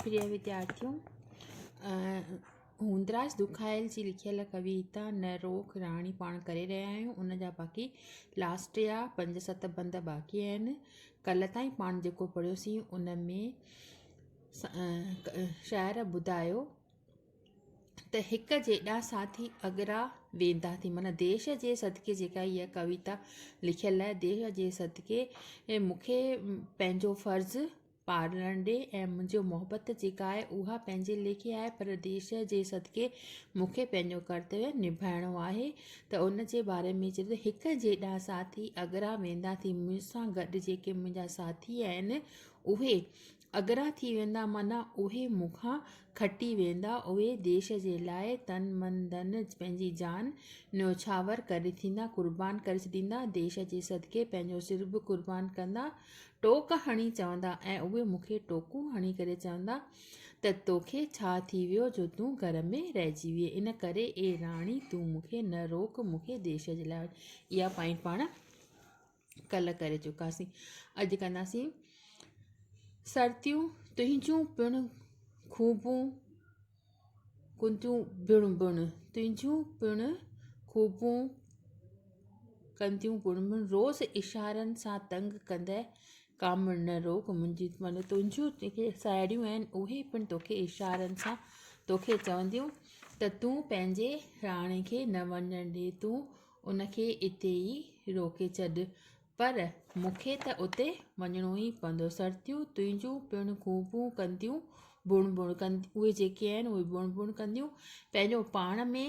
پريه وديارٿيو، هوندراج دکايل جي لکيل ڪويتا نه روڪ راڻي پاڻ ڪري رهيا آهيون ان جا باقي لاسٽ جا پنج ست بند باقي آهن ڪلهه تائين پاڻ جيڪو پڙهيوسين ان ۾ شاعر ٻڌايو ته هڪ جيڏا ساٿي اڳرا ويندا ٿي معنيٰ ديش جي صدقي جيڪا هيء ڪويتا لکيل آهي ديش جي صدقي مون کي پنهنجو فرض پالڻ ڏي ۽ منهنجو محبت جيڪا آهي اها پنهنجي ليکي آهي پر ديش جي صدقي مون کي پنهنجو ڪرتويه نڀائڻو آهي ته ان جي باري ۾ چئي ٿو هڪ جيڏا ساٿي اڳرا ويندا ٿي مون سان گڏ جيڪي منهنجا ساٿي آهن اهي اڳرا ٿي ويندا معنيٰ اهي مون کان کٽي ويندا، اهي ديش جي لاء تن من ڌن پنهنجي جان نيوڇاور ڪري ٿيندا، قربان ڪري ڇڏيندا، ديش جي صدقي پنهنجو سر به قربان ڪندا، ٽوڪ هڻي چوندا ۽ اهي مون کي ٽوڪون هڻي ڪري چوندا ته توکي ڇا ٿي ويو جو تون گهر ۾ رهجي وئين، ان ڪري اي راڻي تون مون کي نه روڪ، مون کي ديش جي لاء اها پوائنٽ پاڻ ڪلهه ڪري چڪاسين اڄ ڪنداسين سرتيون تنهنجون پڻ خوبون ڪنديون بڻ بڻ تنهنجون پڻ خوبون ڪنديون بڻ بڻ روز اشارن سان تنگ ڪندء ڪامڻ نه روڪ منهنجي معنيٰ تنهنجون جيڪي ساهيڙيون آهن اهي پڻ توکي اشارن سان توکي چونديون ته تون پنهنجي راڻي کي نه وڃڻ ڏي تون ان کي اتي ئي روڪي ڇڏ. پر مون کي ته اتي وڃڻو ئي پوندو. سرتيون تنهنجون پڻ خوبون ڪنديون بڻ بڻ ڪنديون. اهي جيڪي آهن اهي بڻ بڻ ڪنديون. پنهنجو پاڻ ۾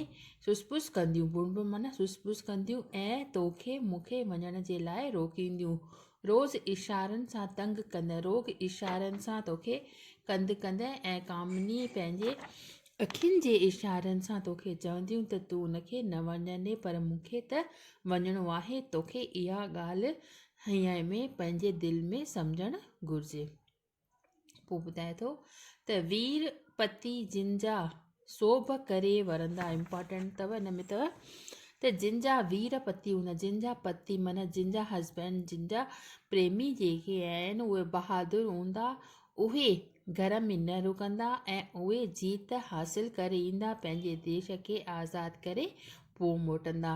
سس پس ڪنديون. بڻ بڻ معنيٰ سس پس ڪنديون ۽ توکي مون کي وڃڻ جي لاء روڪينديون. روز اشارن سان تنگ ڪندء. روز اشارن سان توکي ڪنڌ ڪندء ۽ ڪامني پنهنجي اکين جي اشارن سان توکي چونديون ته تون ان کي نه وڃڻ ڏي پر مون کي ته وڃڻو آهي، توکي اها ڳالهه هيانء ۾ پنهنجي دل ۾ سمجهڻ گهرجي. پوء ٻڌائي ٿو ته وير پتي جن جا سوڀ ڪري ورندا امپارٽنٽ اٿو ان ۾ اٿو ته جن جا وير پتي هوندا جن جا پتي معنيٰ جن جا هسبينڊ جن جا پريمي جيڪي آهن اهي بهادر هوندا اهي گهر ۾ نه رڪندا ۽ اهي جيت حاصل ڪري ايندا، پنهنجي ديش کي آزاد ڪري پوء موٽندا.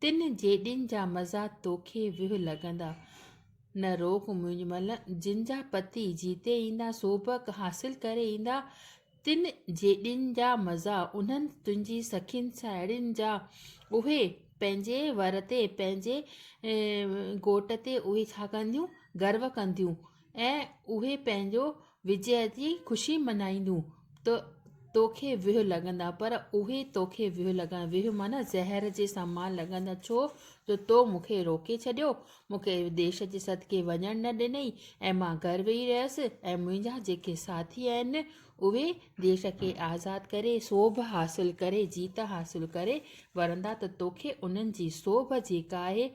تن جيڏين جا مزا توکي وهه لڳندا. نه روڪ منهنجي مل، جن جا پتي جيتي ايندا، سوڀ حاصل ڪري ايندا، تن جيڏين جا مزا، انهن تنهنجي سکين ساهيڙين جا، اهي پنهنجي ور تي، پنهنجي گهوٽ تي اهي ڇا ڪنديون؟ گرو ڪنديون. ۽ اهي پنهنجو وجئه جي خوشي ملهائينديون ته توکي وهه لڳندا پر اهي توکي وهه لڳندا وهه معنيٰ زهر جي سمان لڳندا ڇو جو تو مون کي روڪي ڇڏيو مون کي ديش جي صدقي وڃڻ نه ڏنئي ۽ مان گهر ويهي رهيس ۽ منهنجا جيڪي ساٿي آهن اهي ديش کي آزاد ڪري سوڀ حاصل ڪري جيت حاصل ڪري ورندا ته توکي انهن جي سوڀ جيڪا آهي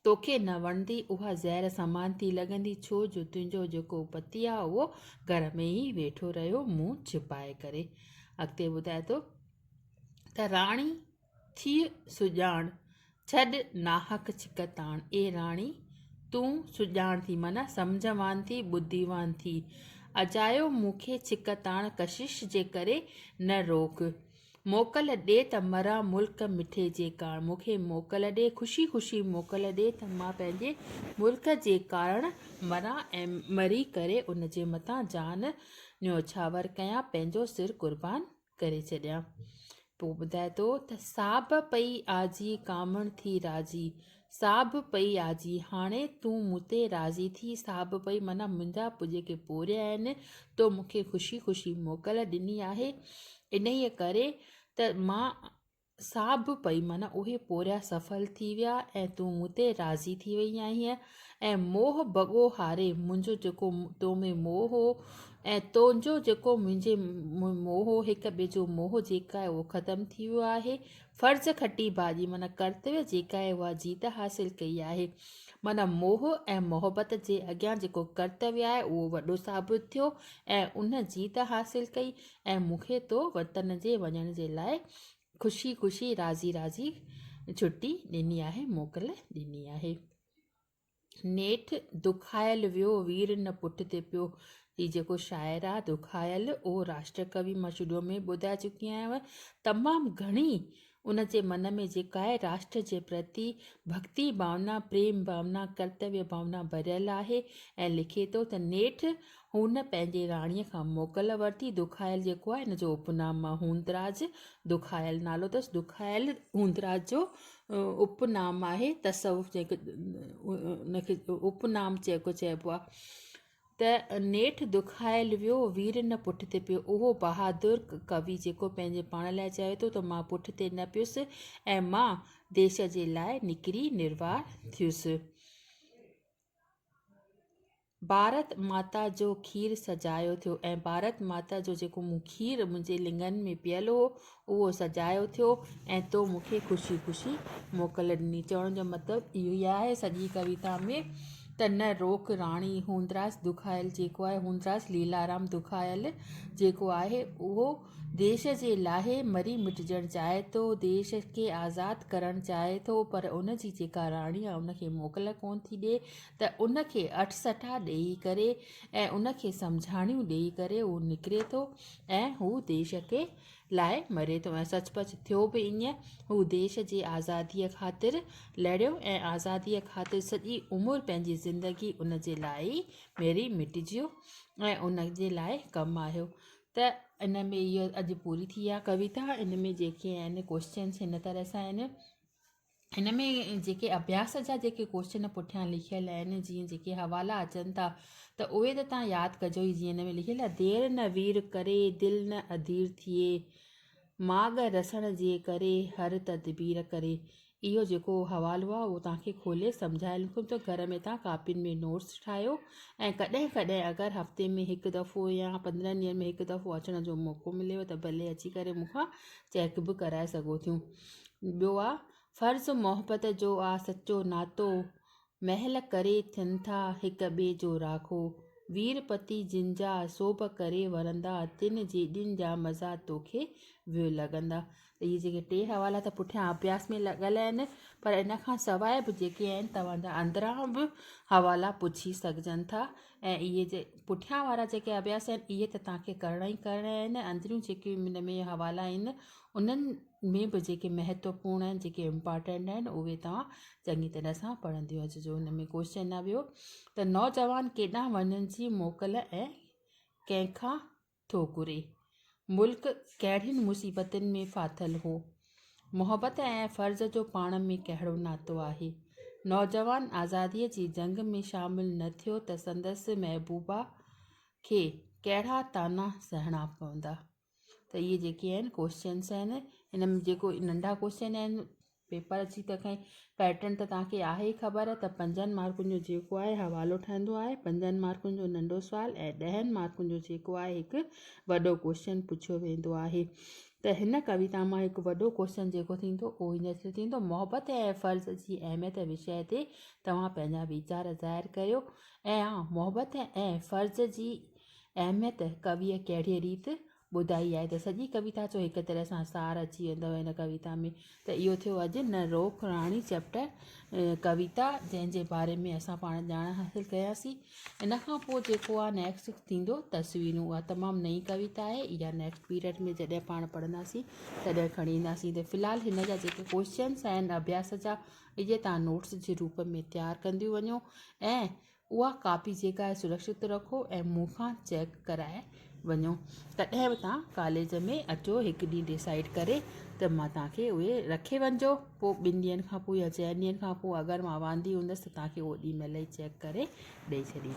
توکي نه وڻندي، اها زهر سمان ٿي لڳندي، ڇو جو تنهنجو جيڪو پتي آ اهو گهر ۾ ئي ويٺو رهيو منهن ڇپائي ڪري. اڳتي ٻڌائي ٿو ته راڻي ٿيء سڄاڻ، ڇڏ ناحق ڇڪ تاڻ. اي راڻي! تون سڄاڻ ٿي معنيٰ سمجهوان ٿي، ٻڌيوان ٿي. اجايو مون کي ڇڪ تاڻ ڪشش جي ڪري نه روڪ. موڪل ڏي ته مران ملڪ مٺي جي ڪاڻ. مون کي موڪل ڏي، خوشي خوشي موڪل ڏي ته مان پنهنجي ملڪ جي ڪارڻ مران ۽ مري ڪري ان جي مٿان جان نيوڇاور ڪيان، پنهنجو سر قربان ڪري ڇڏيان. پوء ٻڌائي ٿو ته ساڀ پئي آجي ڪامڻ ٿي راضي، ساڀ پئي آجي، هاڻي تون مون تي راضي ٿي، ساڀ پئي معنيٰ منهنجا جيڪي پورهيا آهن، تو مون کي خوشي خوشي موڪل ڏني آهي، انهيء ڪري ته مان ساڀ پئي معنيٰ اهي پورهيا سڦل ٿي ويا ۽ تون مون تي راضي ٿي وئي آهين ۽ موهه بڳو هاري منهنجو جيڪو تو ۾ موهه هو ۽ تنهنجو جيڪو منهنجي موهه هو هڪ ٻئي جو موهه جيڪا آهي اهو ختم ٿي ويو آهي فرض کٽي ڀاڄي معنيٰ ڪرتويه جيڪا آهي اها جيت حاصل ڪئي آهي. معنيٰ موهه ۽ محبت جي اڳيان جيڪو ڪرتويه آهي اهو وڏو ثابت ٿيو ۽ ان جيت حاصل ڪئي ۽ مون کي تو وطن جي وڃڻ جي لاء خوشي خوشي راضي راضي ڇٽي ڏني آهي موڪل ڏني آهي. نيٺ دکايل ويو، وير نه پٺ تي پيو. هي جيڪو شاعر آ دکايل اهو راشٽر ڪوي مان شروع ۾ ٻڌائي چڪي آهيان تمام گهڻي ان جي من ۾ جيڪا آهي راشٽر جي پرتي ڀڳتي ڀاونا، پريم ڀاونا، ڪرتويه ڀاونا ڀريل آهي ۽ لکي ٿو ته نيٺ هن پنهنجي راڻيء کان موڪل ورتي. دکايل جيڪو آهي ان جو اپنام آهي هوندراج دکايل نالو اٿس دکايل هوندراج جو اپنام آهي تصوف جنهن کي ان کي اپنام جيڪو چئبو آهي ته نيٺ دکايل ويو، وير نه پٺتي پيو. اهو بهادر ڪوي جيڪو پنهنجي پاڻ لاء چوي ٿو ته مان پٺتي نه پيس ۽ مان ديش جي لاء نڪري نروار ٿيس. ڀارت ماتا جو کير سجايو ٿيو ۽ ڀارت ماتا جو جيڪو مون کير منهنجي لڱن ۾ پيل هو، اهو سجايو ٿيو ۽ تو مون کي خوشي خوشي موڪل ڏني. چوڻ جو مطلب اهو ئي آهي سڄي ڪويتا ۾ ته نه روڪ راڻي هوندراس دکايل جيڪو آهي هوندراس ليلارام دکايل جيڪو آهي اهو ديش جي لاهي مري مٽجڻ چاهي ٿو ديش کي آزاد ڪرڻ چاهي ٿو پر ان جي جيڪا راڻي آهي ان کي موڪل ڪونه ٿي ڏي ته ان کي اٺسٺا ڏيئي ڪري ۽ ان کي سمجهاڻيون ڏيئي ڪري اهو نڪري ٿو ۽ هو ديش کي لاء مري ٿو ۽ سچ پچ ٿيو به ائين، هو ديش جي آزاديء خاطر لڙيو ۽ آزاديء خاطر سڄي عمر پنهنجي زندگي ان جي لاء ئي ميري مٽجيو ۽ ان جي لاء ڪم آيو ته ان ۾ اهو اڄ پوري ٿي آ ڪويتا ان ۾ جيڪي آهن ڪوشچنس هن طرح سان آهن. هن ۾ جيڪي اڀياس جا جيڪي ڪوشچن پٺيان لکيل آهن جيئن جيڪي حوالا اچن ٿا ته اهي ته تان ياد ڪجو ئي جيئن هن ۾ لکيل آهي دير نه وير ڪري دل نه اڌير ٿئي ماڳ رسڻ جي ڪري هر تدبير ڪري اهو جيڪو حوالو آهي اهو توهان کي کولي سمجهائي لکم ته گهر ۾ توهان ڪاپين ۾ نوٽس ٺاهيو ۽ ڪڏهن ڪڏهن اگر هفتي ۾ هڪ دفعو يا 15 ڏينهن ۾ هڪ دفعو اچڻ جو موقعو مليو ته ڀلي اچي ڪري مون کان چيڪ به ڪرائي سگهو ٿيون ٻيو آ فرض محبت جو آ سچو ناتو، مهل ڪري ٿين ٿا هڪ ٻئي جو راکو، وير پتي جن جا سوڀ ڪري ورندا، تن جيڏين جا مزا توکي ويو لڳندا. ته اهي جيڪي ٽي حوالا ته پٺيان اڀياس ۾ لڳل آهن پر ان کان سواء به جيڪي آهن توهان جا اندران به حوالا پڇي سگهجن ٿا ۽ اهي جي پٺيان وارا جيڪي اڀياس آهن اهي ته توهان کي ڪرڻا ئي ڪرڻا آهن اندريون جيڪي ان ۾ حوالا آهن انهن ۾ به جيڪي مهتوپورڻ آهن جيڪي امپارٽنٽ آهن اهي توهان چڱي طرح سان پڙهنديون اچجو هن ۾ ڪوشچن آهي ٻيو ته نوجوان ڪيڏانهن وڃڻ جي موڪل ۽ ڪنهن کان ٿو گهري ملڪ ڪهڙين مصيبتن ۾ ڦاٿل هو محبت ۽ فرض جو پاڻ ۾ ڪهڙو ناتو آهي نوجوان آزاديء جي جنگ ۾ شامل نه ٿيو ته سندس محبوبا کي ڪهڙا طعنا سهڻا پوندا ته اهي جيڪي آهن ڪوشچنس آهن هن ۾ جيڪو ننڍا ڪوشچن آهن پيپر جي ته کائي پيٽرن ته توهان کي آهي ئي خبر ته پنجن مارڪن جو جيڪو آهي حوالو ٺهندو آهي پنجن مارڪن جو ننڍو سوال ۽ ڏهن مارڪن جو جيڪو آهي هڪ وڏو ڪوشچن پڇيو ويندو آهي ته هن ڪويتا مان هڪ وڏو ڪوشچن جيڪو ٿيندو اهو هيئن ٿيندو محبت ۽ فرض جي اهميت وشيه تي توهان پنهنجا ويچار ظاهر ڪريو ۽ محبت ۽ فرض جي اهميت ڪويء ڪهڙيء ريت ٻڌائي آهي ته سڄي ڪويتا جو هڪ طرح سان سار اچي ويندو هن ڪويتا ۾ ته اهو ٿيو اڄ نه روڪ راڻي چيپٽر ڪويتا جنهن جي باري ۾ اسان پاڻ ڄاڻ حاصل ڪياسين ان کان پوء جيڪو آهي نيڪسٽ ٿيندو تصويرون اها تمام نئين ڪويتا آهي اها نيڪسٽ پيريڊ ۾ جڏهن پاڻ پڙهنداسين تڏهن کڻي اينداسين ته في الحال هن جا جيڪي ڪوشچنس آهن اڀياس جا اهي توهان نوٽس جي روپ ۾ تيار ڪنديون وڃو ۽ اها ڪاپي جيڪا آهي سرڪشت رکو ۽ مون کان چيڪ ڪرائي وڃو تڏهن به توهان ڪاليج ۾ اچو هڪ ڏينهن ڊسائيڊ ڪري ته مان توهان کي اهي رکي وڃجو پوء ٻن ڏينهن کان پوء يا چئن ڏينهن کان پوء اگر مان واندي هوندس ته توهان کي اوڏي مهل ئي چيڪ ڪري ڏئي ڇڏيندس.